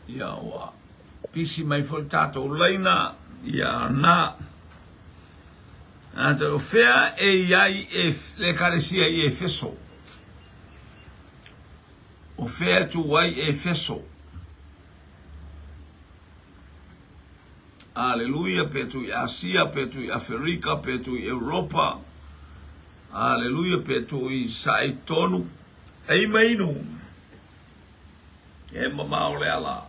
Ia ua pisi mai foi le tatou laina, ia na. A o fea e i ai e le ekalesia i Efeso? O fea e tu ai Efeso? Aleluia, pe tu i Asia, pe tu i Aferika, pe tu i Europa. Aleluia, pe tu i Sae tonu. Ei mai inu. E mamao le ala.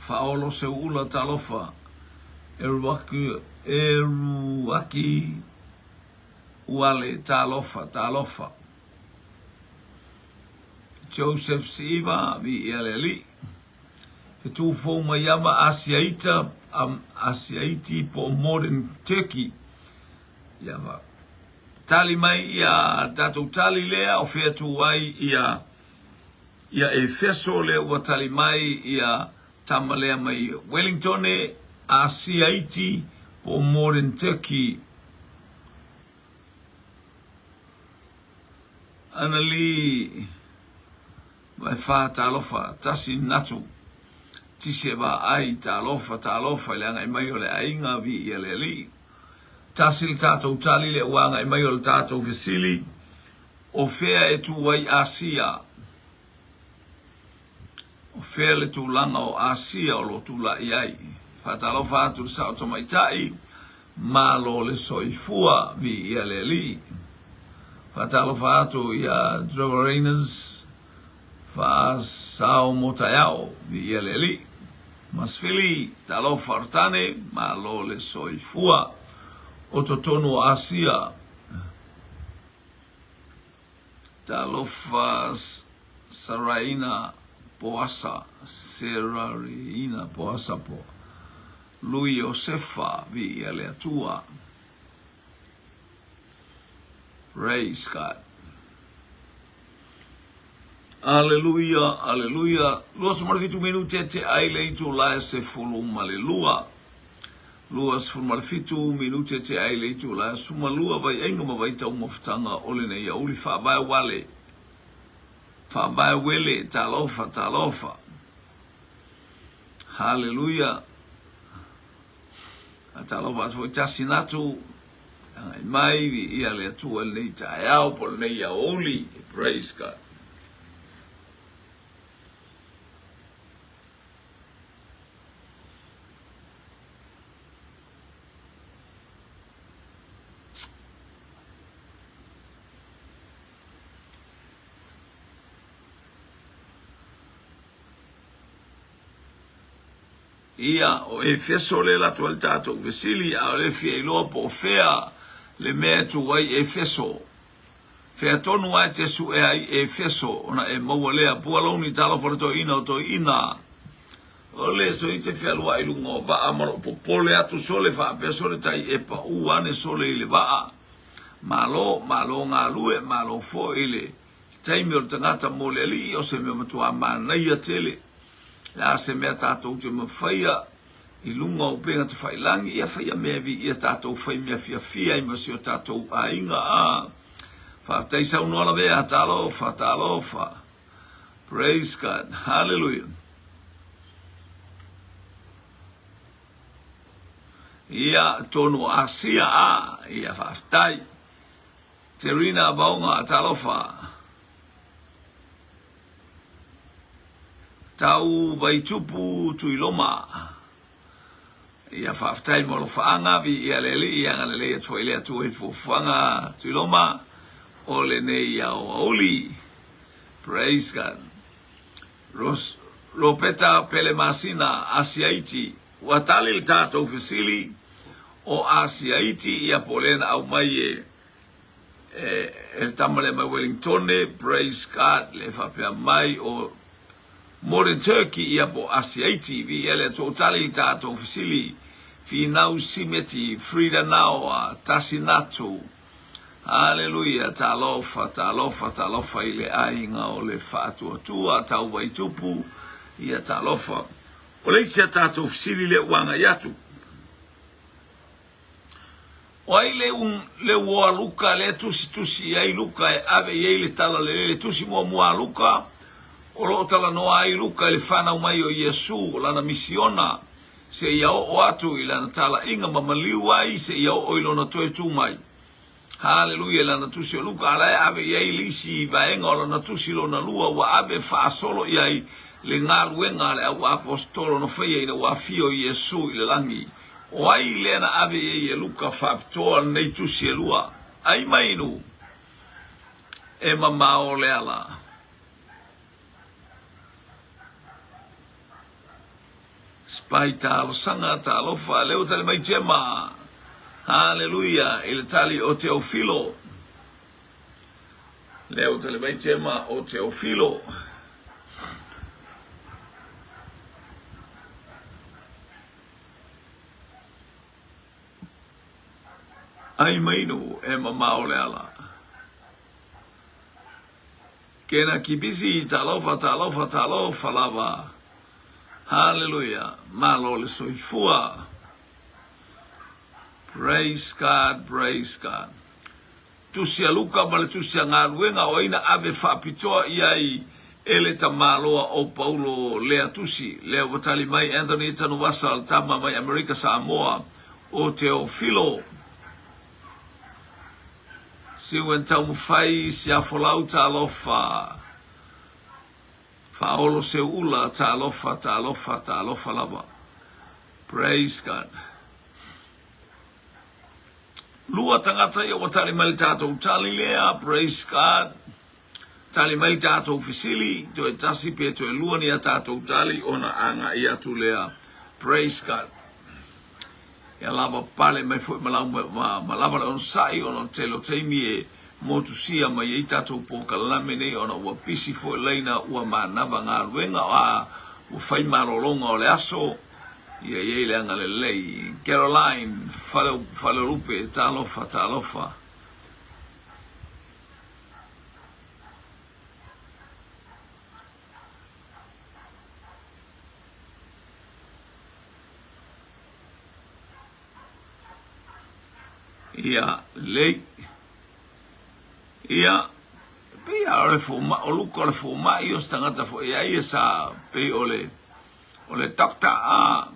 Faaolo Seuula Talofa Eruaki Eruaki Uale Talofa Talofa Joseph Siiva Viia le Alii Fetu fou mai ava Asiaita Asiaiti po o Modern Turkey Ia va tali mai ia tatou tali lea o fea tu ai ia ia Efeso lea ua tali mai ia tama lea mai Wellingtone, Asia iti po o Modern Turkey. Annalie Vaefa talofa tasi natu tisi e vaai talofa talofa i le agai mai o le aiga viia le Alii. Tasi le tatou tali lea ua agai mai o le tatou fesili, O fea e tū ai Asia? O fea le tulaga o Asia o lo o tulai ai? Faatalofa atu le sao tamaitai, malo le soifua, viia le Alii. Faatalofa atu ia Trevor Rainers, Faasao mo taeao, viia le Alii. Masfili, talofa Artane, malo le soifua. O totonu o Asia, talofa Saraina Poasa, Serariina Poasa po Lui Iosefa, viia le Atua. Praise God. Aleluia, aleluia. 27 minute te ai le itula e 12. 27 minute te ai le itula e 12 vai aiga ma vai taumafataga o lenei aoauli faavae wale. Faavae wele, talofa, talofa. Haleluia. Talofa atu foi tasi natu. Agai mai, viia le Atua i lenei taeao po o lenei aoauli. Praise God. Ia, o Efeso lea e alu atu ai le tatou fesili, a o le fia iloa po o fea le mea e tu ai Efeso. Fea tonu lava e te sue ai Efeso ona e maua lea. Pualouni talofa le toeaina o toeaina. O le so i te fealuai i luga o vaa ma lou popole atu sole faapea sole tai e pau ane sole i le vaa. Malo, malo galue, malo foi le taimi o le tagata mo le alii, o se mea matua manaia tele. Le a se mea tatou te mafaia i luga o upega tafailangi, ia faia mea viia tatou fai mea fiafia ai ma si o tatou aiga. A faafetai saunoa lavea, talofa, talofa. Praise God. Hallelujah. Ia, tonu o Asia, a, ia faafetai. Terina Vaoga, talofa. Tau Vaitupu Tuiloma. Ia faafetai mo alofaaga, viia le Alii, ia agalelei atu foi le Atua i fuafuaga Tuiloma o lenei aoauli. Praise God. Ros, Ropeta Pelemasina, Asia Iti. Ua tali le tatou fesili o Asia Iti, ia po o lea na aumai e e le tama lea mai Wellingtone, praise God, le faapea mai o Modern Turkey ia po o Asia Iti, viia le Atua, ua tali le tatou fesili. Finau Simeti, Frida Naoa, Tasi Natu, Haleluia, talofa, talofa, talofa i le aiga o le Faatuatua, Tauvaitupu, ia talofa. O le isi a tatou fesili lea ua agai atu. O ai le, le uo a Luka lea tusitusi i ai Luka e ave i ai le talalelei, le tusi muamua a Luka, o lo o talanoa ai Luka i le fanau mai o Iesu, o lana misiona, seia oo atu i lana talaiga ma maliu ai seia oo i lona toe tu mai. Haleluia i lana tusi o Luka, a la e ave i ai le isi vaega o lana tusi lona lua ua ave faasolo i ai le galuega a le auaposetolo na faia ina ua afio Iesu i le lagi. O ai lea na ave i ai e Luka faapitoa lenei tusi e lua? Ai mai nu e mamao le ala. Spy talosaga talofa lea ua tali mai Gemma Haleluia i le tali o Teofilo lea ua tali mai Gemma o Teofilo Ai mainu e mamao le ala. Kena kibisi talofa talofa talofa lava Haleluia malo le soifua Praise God praise God Tusi a Luka ma le tusi a Galuega o ai na ave faapitoa i ai e le tamaloa o Paulo lea tusi lea ua tali mai Anthony Tanuvasa le tama mai Amerika Samoa o Teofilo Siuan taumafai siafolau talofa Faaolo Seuula talofa talofa talofa lava Praise God Lua tagata ia ua tali mai le tatou tali lea Praise God Tali mai le tatou fesili toe tasi pe toe lua ni a tatou tali ona agai atu lea Praise God Ia lava pale mai foi ma, lau, ma, ma lava le onosai ona o le tele o taimi e motusia mai ai tatou polokalame nei ona ua pisi foi laina ua manava galuega a ua fai malologa o le aso ia i ai le agalelei. Caroline Fale, Faleolupe, talofa, talofa. Ia, lelei. Ia, pei lava o le fomai, o Luka o le fomai, o se tagata foi a ia sa pei o le, o le doctor, a.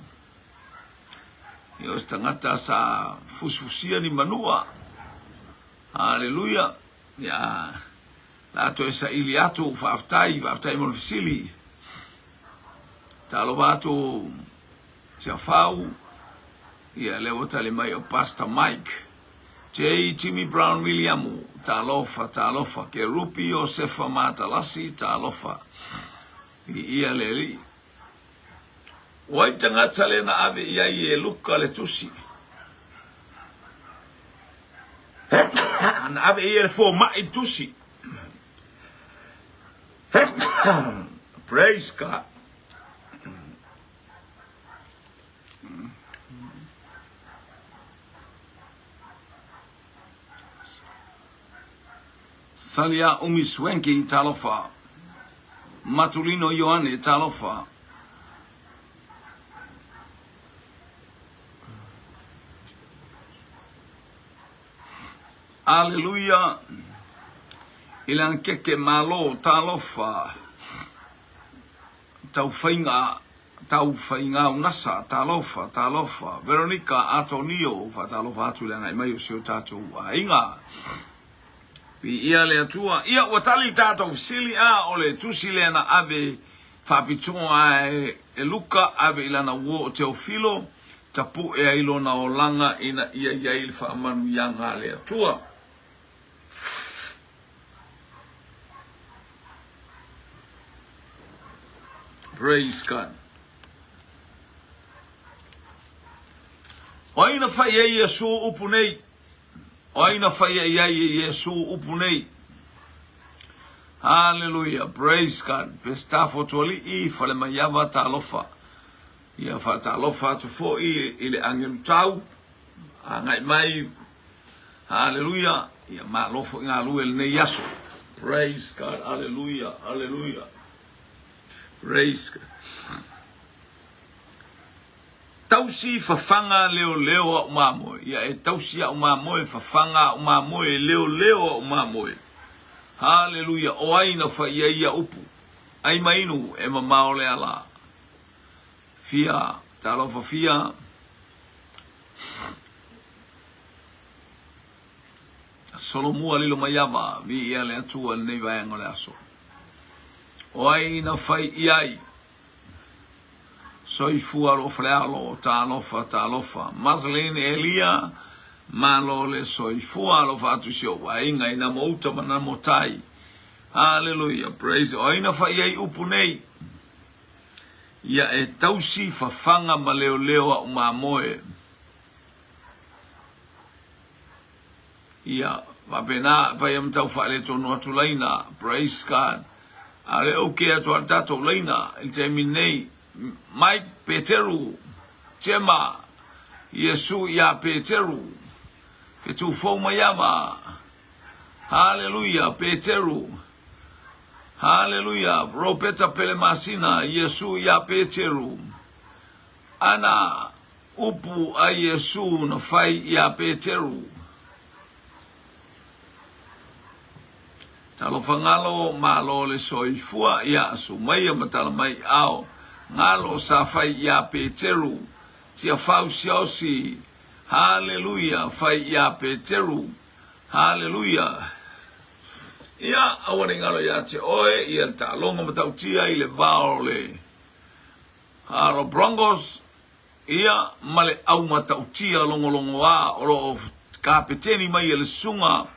Ia, o se tagata sa fusifusia ni manua. Haleluia. Ia, la toe saili atu, faafetai, faafetai mo le fesili. Talofa atu Tiafau, ia lea ua tali mai o Pastor Mike. J. Jimmy Brown Miliamu, talofa, talofa. Kerupi Iosefa Matalasi, talofa. Viia le Alii. O ai tagata lea na ave i ai e Luka le tusi? Na ave i ai le fomai tusi. Praise God. Salia Umi Swanky, talofa. Matulino Ioane, talofa. Aleluia. I le keke malo, talofa. Taufaiga, Taufaigaunasa, talofa, talofa, Veronica Atonio, faatalofa atu i le agai mai o si o tatou aiga. Viia le Atua. Ia, ua tali le tatou fesili, a o le tusi lea na ave faapitoa e, e Luka, ave i lana uo o Teofilo, tapu'e ai lona olaga ina ia i ai le faamanuiaga a le Atua. Praise God. O ai na fai ai Iesu upu nei? O ai na fai ai ai Iesu upu nei? Hallelujah. Praise God. Pestafo tuali'i, fale maiava, talofa. Ia faatalofa atu foi i le agelu tau, agai mai, haleluia, ia malo foi galue i lenei aso. Praise God, haleluia, haleluia. Praise God. Tausi fafaga leoleo au mamoe. Ia e tausi au mamoe, fafaga au mamoe, leoleo au mamoe. Haleluia, o ai na fai ai ia upu? Ai ma inu e mamao le ala. Fia, talofa fia. Solomua lilo mai ava, viia le Atua i lenei vaega o le aso. O ai na fai i ai? Soifua lo falealo, talofa, talofa. Maslin Elia, malo le soifua, alofa atu i si ou aiga i namo uta ma namo tai. Haleluia, praise. O ai na fai ai upu nei? Ia e tausi fafaga ma leoleo au mamoe. Ia, faapena, fai ma tau faaletonu atu laina, praise God. A o lea ou ke atu a le tatou laina i le taimi nei, Mike Peteru, Gemma, Iesu iā Peteru, fetu fou mai ama, Haleluia, Peteru, Haleluia, Ropeta Pelemasina, Iesu iā Peteru, Ana upu a Iesū na fai iā Peteru. Talofa ngalo, malo le soifua, ia Sumaia ma tala mai ao, ngalo sa fai iā Peteru, Tiafau Siaosi, Haleluia, fai iā Peteru, Haleluia. Ia, aua ne i ngalo iā te oe, ia le taaloga matautia i le va o le Alo Broncos, ia, ma le au matautia logologoa o lo o kapeteni mai e le susuga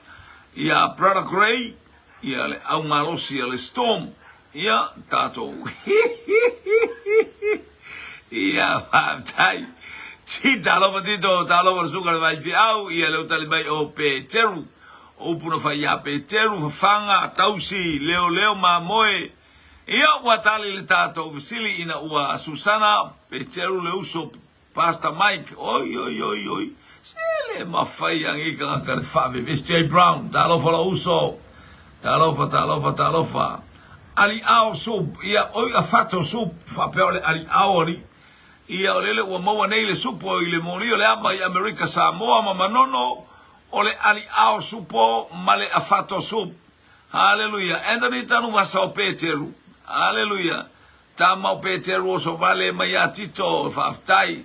ia Brother Gray, ia le au malosi a le Storm, ia, tatou ia, faafetai. Ti, talofa Tito, talofa le susuga i le faifeau, ia le utali mai o Peteru, o upu na fai ia Peteru, fafaga, tausi, leoleo, mamoe, Ia, ua tali le tatou fesili ina ua Susana Peteru le uso Pastor Mike, oi, oi, oi, oi, se le mafai anei tagata le faavevesi. Jay Brown, talofa lou uso, talofa, talofa, talofa. Aliao soup, ia, oi, a fato soup, faapea o le aliao alii. Ia, o lele ua maua nei le supo i le moli o le ava i Amerika Samoa ma Manono, o le aliao supo ma le afato soup. Haleluia! Anthony Tanuvasa o Peteru. Haleluia! Tama o Peteru oso vale mai ia Tito, faafetai.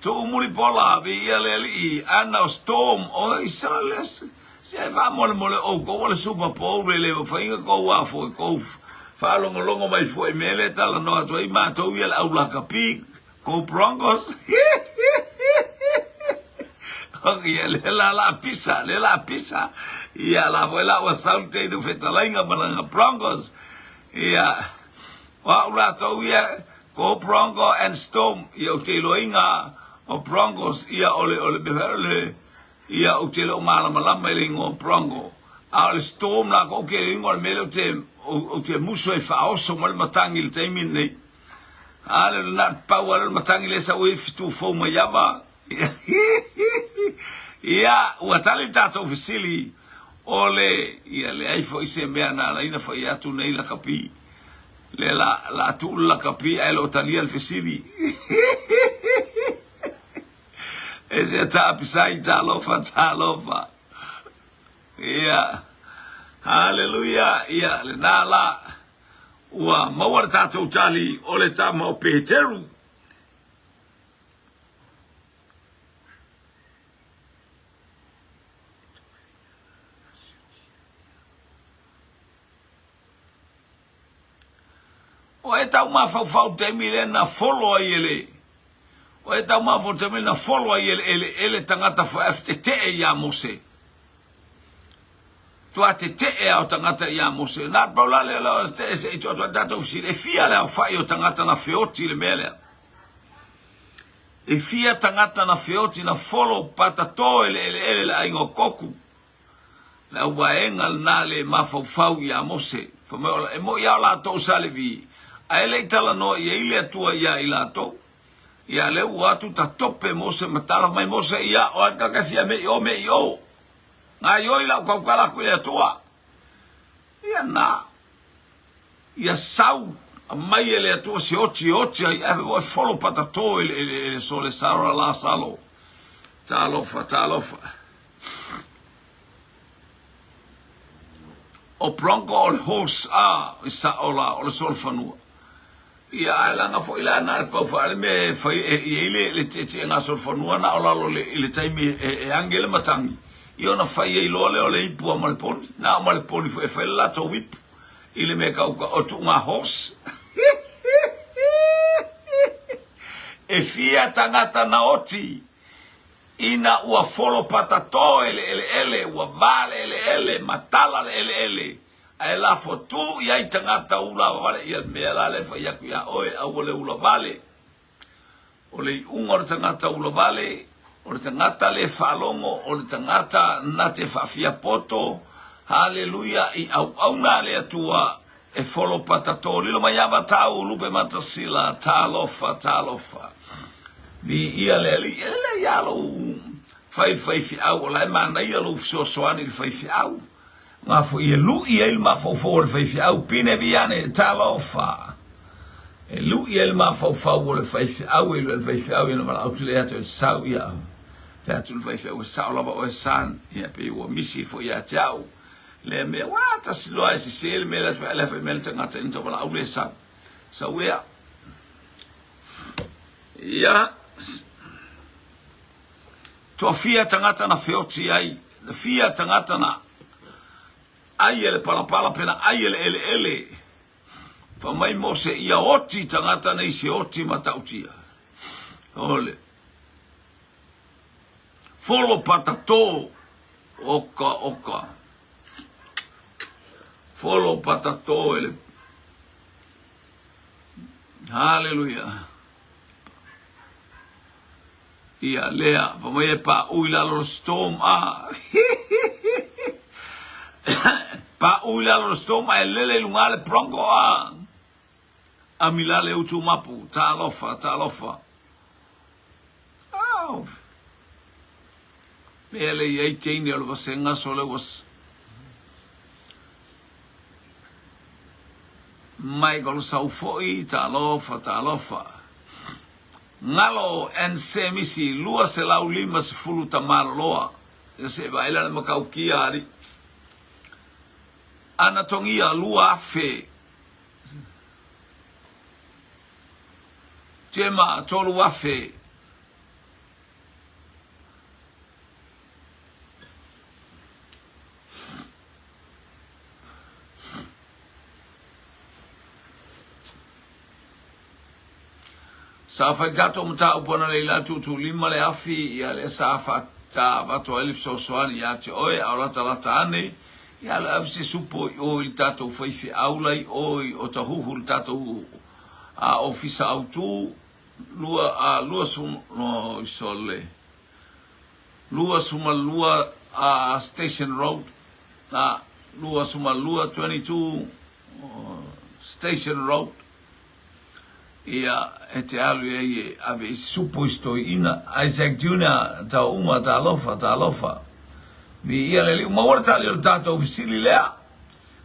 Tuu Mulipola, viia le Alii, Ana o Storm, oi sole, se faamolemole oukou o le Super Bowl e le mafai ona kou a foi kou faalogologo mai foi i mea lea e talanoa atu ai matou ia le au lakapi. Go Broncos! Ia, lea la la pisa, lea la pisa. Ia, la foi la ua sau le teine o fetalaiga ma lana Broncos. Ia, o au latou ia, go Bronco and Storm. Ia, ou te iloaina o Broncos, ia, o le, o le, o le, ia, ou te le o malamalama i le ingoa o Bronco. A o le Storm latou, ou te iloaina o le mea lea ou te, ou te musu ai faaoso mai le matagi i le taimi lenei. A le na pau lava lea o le matagi lea sau ai fetu fou mai ava. Ia, ua tali le tatou fesili o le, ia leai foi se mea na ala ai na fai atu nei lakapi. Lea la, la tuu le lakapi ae le o talia le fesili. E se taapisai, talofa, talofa. Ia, haleluia, ia, lena la. Ua maua le tatou tali o le tama o Peteru. O e tau mafaufau taimi lea na folo ai e le O e tau mafaufau taimi na folo ai e le eleele tagata faatete'e iā Mose. Tua tete'e a o tagata iā Mose. Na pau la lea la te'e se i tua tua tatou fesili, e fia le aofa'i o tagata na feoti i le mea lea? E fia tagata na feoti na folo patatō e le eleele le aiga o Koku? Le auvaega lena le mafaufau iā Mose. Fai mai o la, e mo'i a o latou sa Levi, ae le i talanoa i ai le Atua iā i latou. Ia lea ua atu tatope Mose ma tala mai Mose, ia o ai ka fia me i o me i o. Gaioi lau tautala atu i le Atua. Ia na, ia sau mai e le Atua se oti e oti ai, ae e folo patato e le, e le sole sara la salo. Talofa, talofa. O Bronco o le horse a i sao la o le solofanua. Ia ae laga foi la na le pau faa le mea e fai e i ai le le tietie'ega a solofanua na o lalo le i le taimi e e agi ai le matagi, ia ona fai ai loa lea o le ipu a ma le poni. Na o ma le poni foi e fai le latou ipu i le mea tau o tuuga horse. E fia tagata na oti ina ua folo patato e le eleele, ua va le eleele, matala le eleele, Ae lafo tu i ai tagata ula vale ia mea la le fai atu ia oe, aua le ula vale. O le iuga o le tagata ula vale, o le tagata le faalogo, o le tagata na te faafia poto, haleluia, i auauna a le Atua, e folo patato lilo mai ava tau lupe matasila, talofa, talofa. Viia le Alii, e lelei lava lou fai i le faifeau, o la e manaia lou fesoasoani i le faifeau. Nga foi e lu'i ai le mafaufau o le faifeau, pine viane, talofa! E lu'i ai le mafaufau o le faifeau, e le faifeau ia na valaau atu le atu e sau ia. Fai atu le faifeau e sao lava oe son, ia pei ua misi foi ia te au. Le mea, ua tasi loa e sese le mea le le fai mea le tagata ina tau valaau le sau. Sau ea. Ia, Toafia tagata na feoti ai, na fia tagata na ai e le palapala pe na ai e le eleele. Fa mai Mose ia oti tagata nei se oti matautia. O le folo patato oka oka. Folo patato e le Hallelujah. Ia lea, fa mai e paʻu i lalo o le storm a. Paʻu i lalo o le storm ae lele i luga le Bronco a. Amila le utu mapu, talofa, talofa. Oh. Mea le i ai teine o le vasenga so le was Michael Saufoi, talofa, talofa. Ngalo and Semisi 250 Tamaloloa ia se vaela le makaukia ali ana tongia 2000 Tema 3000. Sa fai tatou mataupu analeila tuutuulima le afi ia lea sa avatu ai le fesoasoani ia te oe a o latalata ane ia le ave se supo i o i le tatou faifeau la i o i Otahuhu le tatou ofisa autu lua a lua no sole 22 Station Road a 22 22 Station Road Ia, e te alu ai e ave i se supo i se toeaina. Isaac Junior, tau uma, talofa, talofa. Viia le Alii. Ua maua le tali o le tatou fesili lea.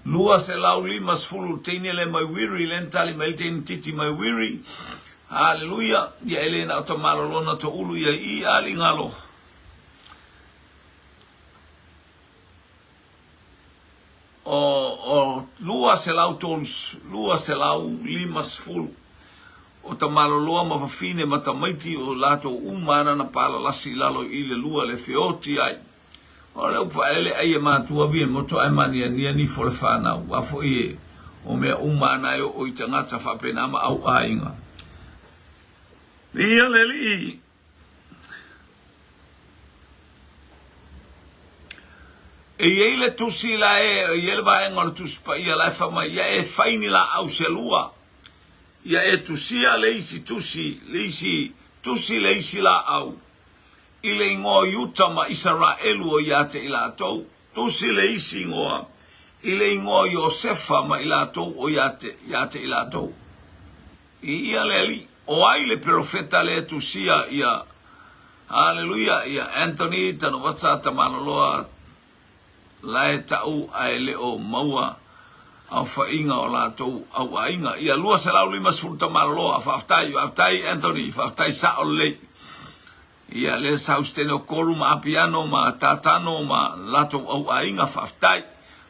250 teine lea mai Wiri, lea na tali mai le teine titi mai Wiri. Haleluia. Ia e le na o tamalolo na toulu ia i ali ngalo. O 203, 250 o tamaloloa ma fafine ma tamaiti o latou uma ana na palalasi i lalo i le lua le feoti ai. O le upu faaele ai e matua vi e moto ae maniania nifo le fanau, a foi e o mea uma ana e oo i tagata faapena ma au aiga. Viia le Alii! E i ai le tusi la e, e i ai le vaega o le Tusi Paia la e fai mai, ia e fai ni laau se lua, ia e tusia le isi tusi, le isi tusi le isi laau, i le igoa o Iuta ma Isaraelu o ia te i latou, tusi le isi igoa i le igoa o Iosefa ma i latou o ia te, ia te i latou. I ia le Alii. O ai le perofeta lea e tusia ia, Haleluia, ia Anthony Tanuvasa Tamaloloa la e tau ae le o maua aofaiga o latou auaiga. Ia 250 tamaloloa. Faafetai, faafetai Anthony, faafetai sao lelei. Ia lea sa usitene o Koru ma Apiano ma Tatano ma latou auaiga, faafetai.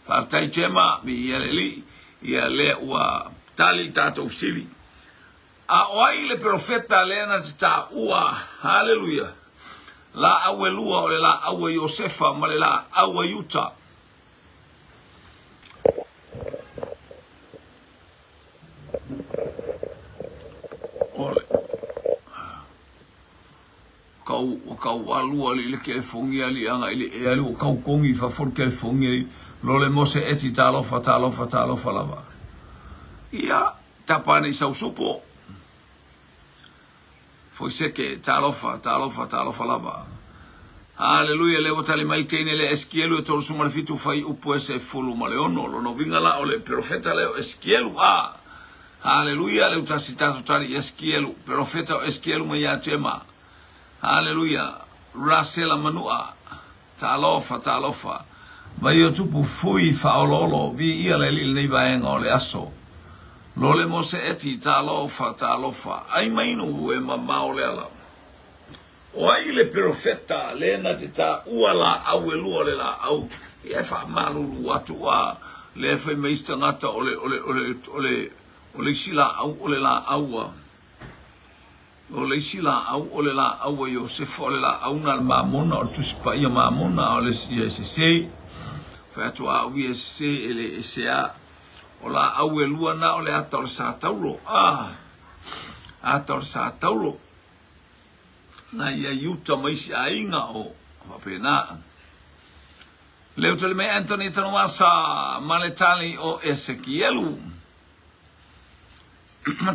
Faafetai Gemma, viia le Alii. Ia lea ua tali le tatou fesili. A o ai le perofeta lea na te taua, haleluia, laau e lua o le laau a Iosefa ma le laau a Iuta? O le kau o kau alu ali le kelefogi ali aga i le ea ali o kau kongi fafo le kelefogi ali lole mose eti talofa talofa talofa lava ia Tapa nei sau supo. Foiseke, talofa, talofa, talofa lava. Haleluia, lea ua tali mai le teine lea Esekielu e 37 fai upu e 16. Lona uiga la o le perofeta lea o Esekielu. A! Haleluia, lea ua tasi tatou tali i Esekielu, perofeta o Esekielu mai ia Tema. Haleluia, Rasela Manua. Talofa, talofa. Mai o tupu fui faaoloolo, viia le Alii lenei vaega o le aso. Lole Mose Eti, talofa, talofa. Ai mainu e mamao le ala. O ai le perofeta le na te taua laau e lua o le laau, ia e faamalulu atu a le fai mai isi tagata o le, o le, o le, o le, o le isi laau o le laau a. O le isi laau, o le laau a Iosefa, o le laau na a le Mamona, o le Tusi Paia Mamona, a o le isi ia e sese. Fai atu a au ia e sese, e le ese a. O laau e lua na o le ata o le satauro. Ah! Ata o le satauro. Na ia Iuta ma isi aiga o faapena. Leu tali mai Anthony Tanuvasa ma le tali o Esekielu.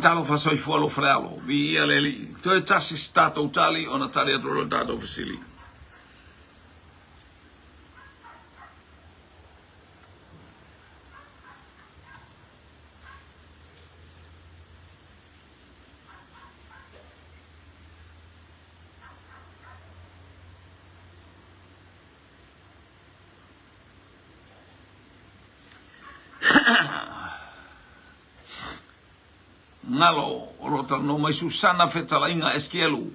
Talofa soifua lou falealo. Viia le Alii. Toe tasi se tatou tali ona tali atu loa le tatou fesili. Galo, o lo o talanoa mai Susana fetalaiga Esekielu.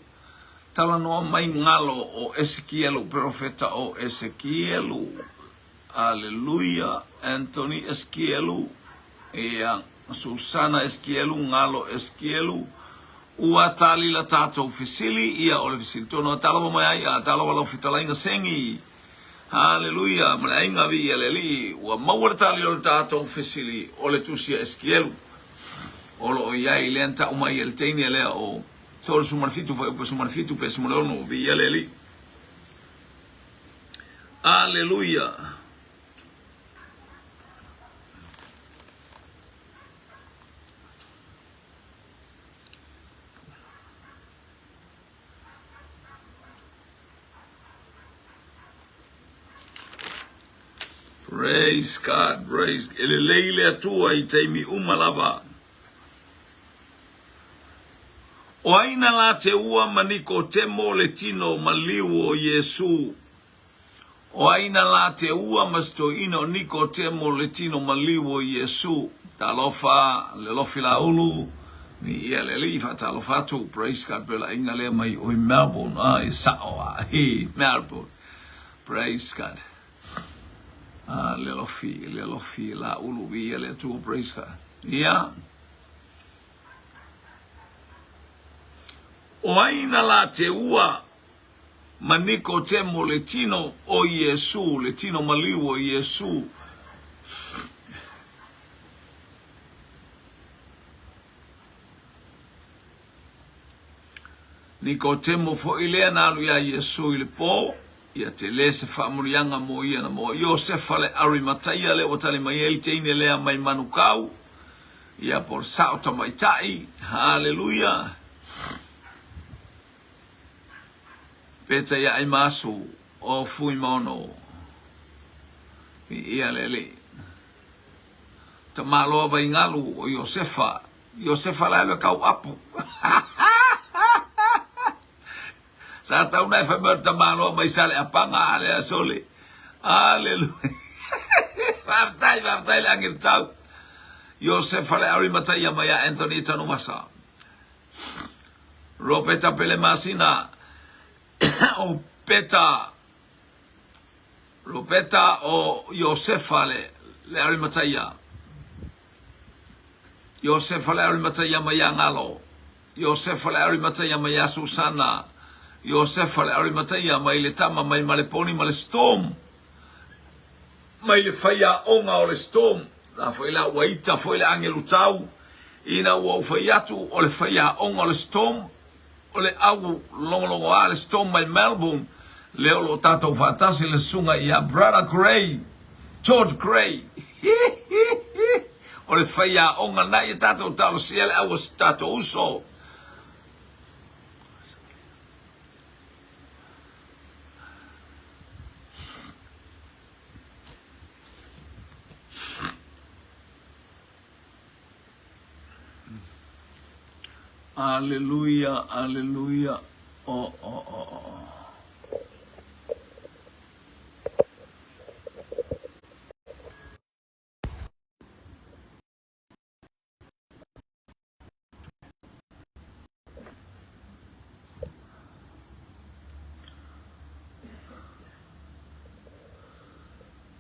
Talanoa mai Galo o Esekielu, perofeta o Esekielu. Aleluia, Anthony Esekielu, ia, Susana Esekielu, Galo Esekielu. Ua tali la tatou fesili, ia o le fesili tonu a talofa mai ai, a talofa lau fetalaiga Sengi. Haleluia! Ma le aiga viia le Alii, ua maua le tali o le tatou fesili o le tusi a Esekielu. O lo o i ai lea na tau mai e le teine lea o 37 fuaiupu 17 pe 16, viia le Alii. Aleluia! Praise God, praise. E lelei le Atua i taimi uma lava. O ai na la te ua ma Nikotemo le tino maliu o Iesu? O ai na la te ua ma se toeaina o Nikotemo le tino maliu o Iesu? Talofa, le lofi laulu, ni ia le alii faatalofa atu, praise God, pelaina lea mai oi Melbourne, ah, e sao a, he, Melbourne, praise God. Ah, le lofi, le lofi laulu, vi le Atua, praise God. Ia, o ai na la te ua ma Nikotemo le tino o Iesū, le tino maliu o Iesū. Nikotemo foi lea na alu iā Iesū i le pō, ia tele se faamanuiaga mo ia na maua. Iosefa le Arimataia lea ua tali mai ai le teine lea mai Manukau, ia po o le sao tamaitai, haleluia. Peta ia Aimasu o Fuimaono. Viia le Alii. Tamaloa Vaingalu o Iosefa. Iosefa la e kau apu. Sa tau na e fai mai o le tamaloa mai Saleapaga a lea sole. Aleluia. Faafetai, faafetai le agelu tau. Iosefa le Arimataia mai ia Anthony Tanumasa. Ropeta Pele Masina o Peta Ropeta o Iosefa le, le Arimataia. Iosefa le Arimataia mai ia Galo. Iosefa le Arimataia mai ia Susana. Iosefa le Arimataia mai le tama mai Maleponi ma le Storm. Mai le faiaoga o le Storm. La foi la ua ita foi le agelu tau ina ua ou fai atu o le faiaoga o le Storm o le au logologoa le Storm mai Melbourne lea o lo o tatou faatasi le susuga ia Brother Gray, George Gray. O le faiaoga lena ia tatou talosia le au o si tatou uso. Aleluia, aleluia. Oh, oh, oh, oh.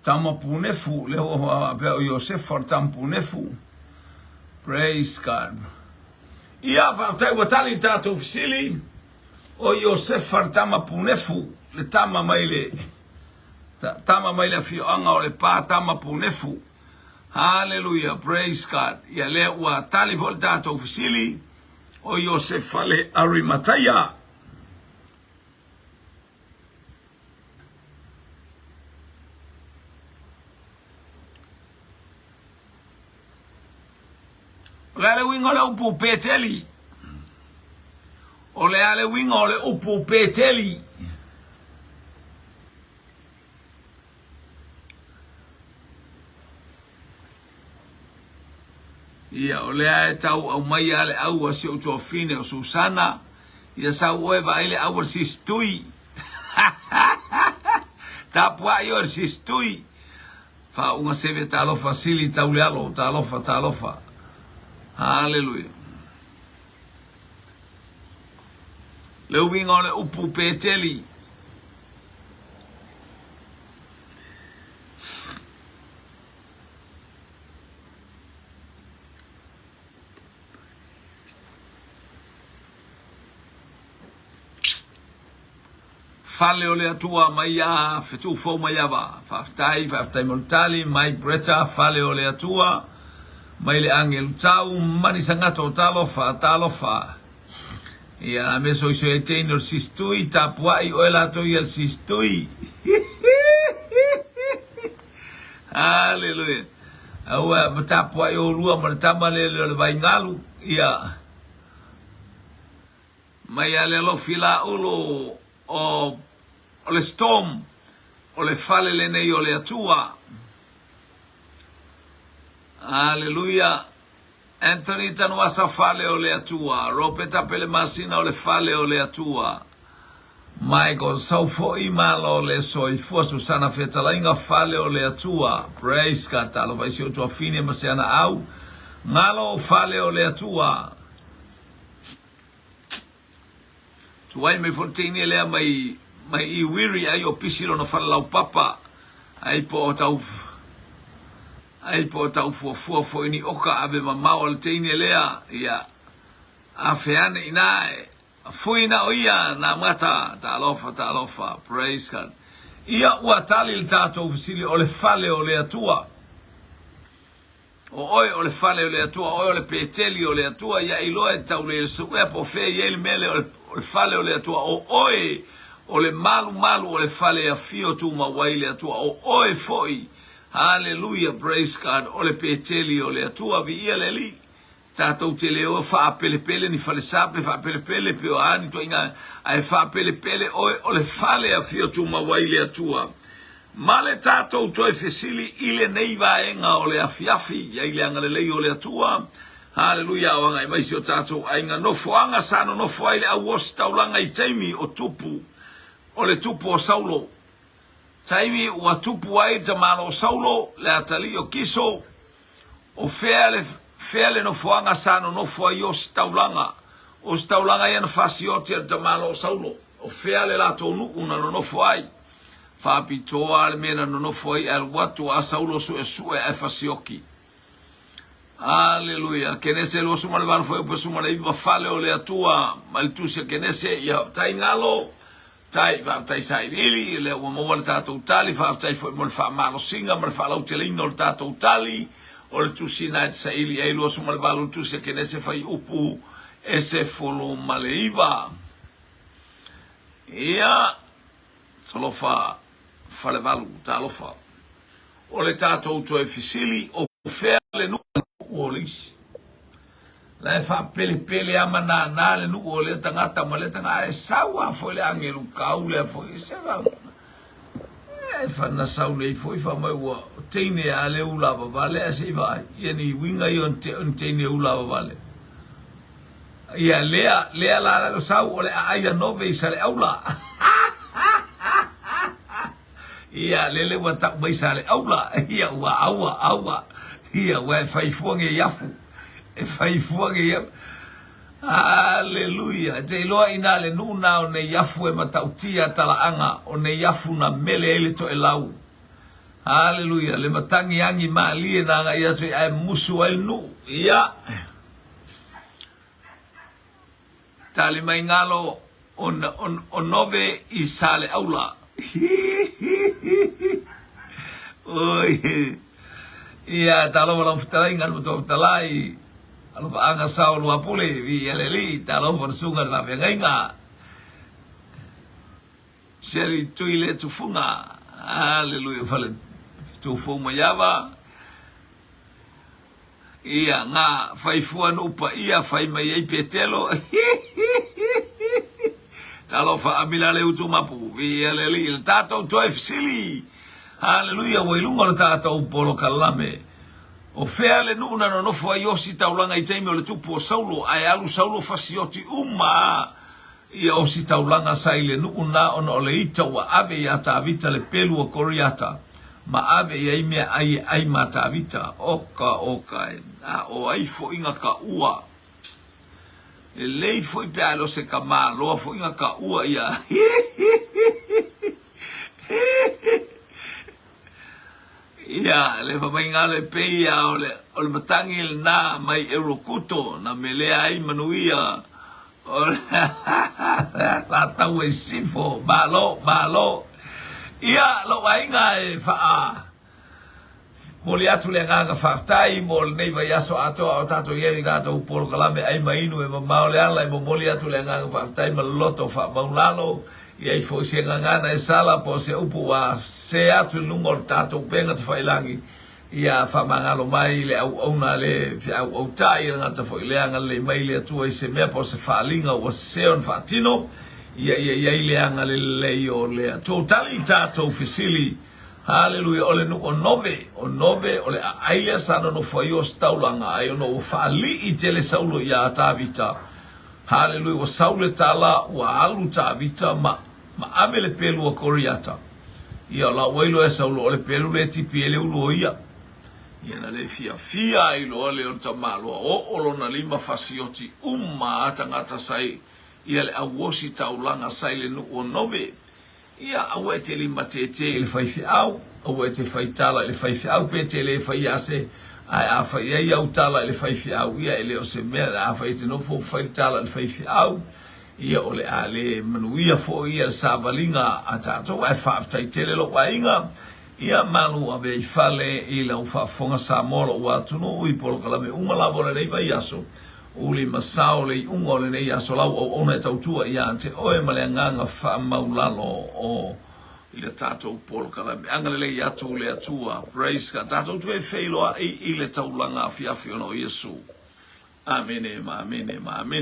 Tama punefu, le ua faapea o Iosefa o le tama punefu. Praise God. Ia, faafetai ua tali le tatou fesili. O Iosefa le tama punefu, le tama mai le tama mai le afioaga o Lepa, tama punefu. Hallelujah, praise God. Ia lea ua tali foi le tatou fesili o Iosefa le Arimataia. O le a le uiga o le upu Peteli? O le a le uiga o le upu Peteli? Ia, o lea e tau aumaia le au a si ou tuafine o Susana. Ia sau oe vaai le au a le sisitui. Tapuai oe le sisitui. Faauuga seve talofa sili tau le alo talofa talofa. Haleluia. Le uiga o le upu Peteli. Fale o le Atua mai ia Fetuufou Maiava. Faafetai, faafetai mo le tali, Mike Bretta, Fale o le Atua, mai le Agelu Tau, Mani Sangato, talofa, talofa. Ia, a me soisoi ai teine o le sisitui, tapuai oe latou ia le sisitui. Hallelujah. Aua, ma tapuai olua ma le tama lele o le vaingalu, ia. Mai a le alofi laulu o o le storm o le fale lenei o le Atua. Aleluia. Anthony Tanuasa fale o le Atua. Ropeta Pelemasina o le fale o le Atua. Michael Saufoi malo le soifua Susana Fetalaiga fale o le Atua. Praise God. Talofa i si ou tuafine ma se ana au. Galo fale o le Atua. Tuai mai foi le teine lea mai mai i Wiri ai o pisi lona fale laupapa ai po o tau ai po o tau fuafua foi ni oka ave mamao a le teine lea ia afe ane ina e fui na o ia na mata talofa talofa praise God ia ua tali le tatou fesili o le fale o le Atua. O oe o le fale o le Atua, o oe o le Peteli o le Atua, ia iloa e tau le suea po o fea e i ai le mea lea o le fale o le Atua, o oe o le malumalu o le fale e afio tumau ai le Atua, o oe foi, Haleluia, praise God, o le Peteli o le Atua, viia le Alii. Tatou te le o faapelepele ni falesa pe faapelepele pe o a ni ituaiga, ae faapelepele oe o le fale e afio tumau ai le Atua. Ma le tatou toe fesili i lenei vaega o le afiafi, i ai le agalelei o le Atua. Haleluia, o agai mai si o tatou aiga nofoaga sa nonofo ai le au ositaulaga i taimi o tupu o le tupu o Saulo. Taimi ua tupu ai le tamalo o Saulo, le atalii o Kiso, o fea le, fea le nofoaga sa nonofo ai ositaulaga? Ositaulaga ia na fasioti e le tamalo o Saulo. O fea le latou nuu na nonofo ai? Faapitoa le mea na nonofo ai ae alu atu a Saulo suesue ae fasioki. Aleluia. Kenese 28 fuaiupu 19 Fale o le Atua mai le tusi a Kenese. Ia faafetai galo, tai faafetai sailiili, lea ua maua le tatou tali, faafetai foi mo le faamalosiga ma le faalauteleina o le tatou tali o le tusi na e te saili ai 28 le tusi a Kenese fuaiupu 19. Ia, talofa Falevalu, talofa. O le tatou toe fesili, o fea le nuu o le isi? La e faapelepele a ma nānā le nuu o lea tagata ma lea tagata, ae sau a foi le agelu kau lea foi, se fa, e fa na sau nei foi fa mai ua teine a le ula vavale ae se i vaai, ia ni uiga ia o ni teine ula vavale. Ia lea, lea la la sau o le aai a Nove i Saleaula. Ia, lele ua tau mai Saleaula. Ia, ua aua, aua. Ia, ua e fai fua ngei afu. E fai fua ngei afu. Aleluia. E te iloa inā le nuu na o nei afu e matautia talaaga, o nei afu na mele ai le toelau. Aleluia. Le matagi agi mālie na agai atu ai ae musu ai le nuu. Ia. Tali mai galo o Nove i Saleaula. Oi. Ia, talofa lau fetalaiga le matua fetalai. Alofaaga sao Luapule, vi le alii, talofa le susuga i le faafeagaiga. Sherry Tui le tufuga. Aleluia fale tufou maiava. Ia, nga fai fua nuu paia fai mai ai Petelo. Talofa amila le utu mapu. Viia le Alii le tatou toe fesili. Haleluia, ua i luga o le tatou polokalame. O fea le nuu na nonofo ai ositaulaga i taimi o le tupu o Saulo, ae alu Saulo fasioti uma Ia ositaulaga sa i le nuu na ona o le ita ua ave iā Tavita le pelu o Koriata, ma ave i ai mea ai e ai ma Tavita. Oka, oka e, a o ai foi nga ka ua? Lelei foi pe a le o se ka maloa foi nga ka ua ia. Ia, le famaiga le pei a o le, o le matagi lena mai Eurokuto na melea ai manuia o le Alataua i Sisifo. Malo, malo. Ia, lou aiga e faa momoli atu le agaga faafetai mo lenei vaiaso atoa a o tatou i ai i le tatou polokalame ai ma inu e mamao le ala e momoli atu le agaga faafetai ma le loto faamaulalo I ai foi se gagana e sala po o se upu ua sē atu i luga o le tatou upega tafailagi, ia faamagalo mai le auauna a le feauautai, e le gata foi i lea, agalelei mai le Atua i se mea po o se faaaliga ua sese ona faatino, ia ia i ai le agalelei o le Atua. Ua tali le tatou fesili, Haleluia, o le nuu o Nove, o Nove, o le aai lea sa nonofo ai Ositaulaga, ai ona ua faalii tele Saulo iā Tavita, Haleluia, ua sau le tala, ua alu Tavita ma, ma ave le pelu a Koriata. Ia, o la ua iloa e Saulo, o le pelu lea e tipi ai le ulu o ia. Ia, na le fiafia ai loa lea o le tamaloa, oo lona lima fasioti uma a tagata sa i, ia le auosi taulaga sa i le nuu o Nove. Ia, aua e te limatētē i le faifeau, aua e te fai tala i le faifeau, pe te le faia se, ae a fai ai au tala i le faifeau, ia e le o se mea, a fai e te nofo fai le tala i le faifeau, ia o le a le manuia foi ia le savaliga a tatou, ae faafetai tele lou aiga, ia malu ave i fale i lau faafofoga Samoa lou atunuu i polokalame uma lava o lenei vaiaso. Uli ma sao le iuga o lenei aso lau auauna e tautua ia te oe ma le agaga faamaulalo o i le tatou polokalame. Agalelei atu le Atua. Praise God. Tatou toe feiloai i le taulaga afiafi ona o Iesu. Amene ma amene ma amene.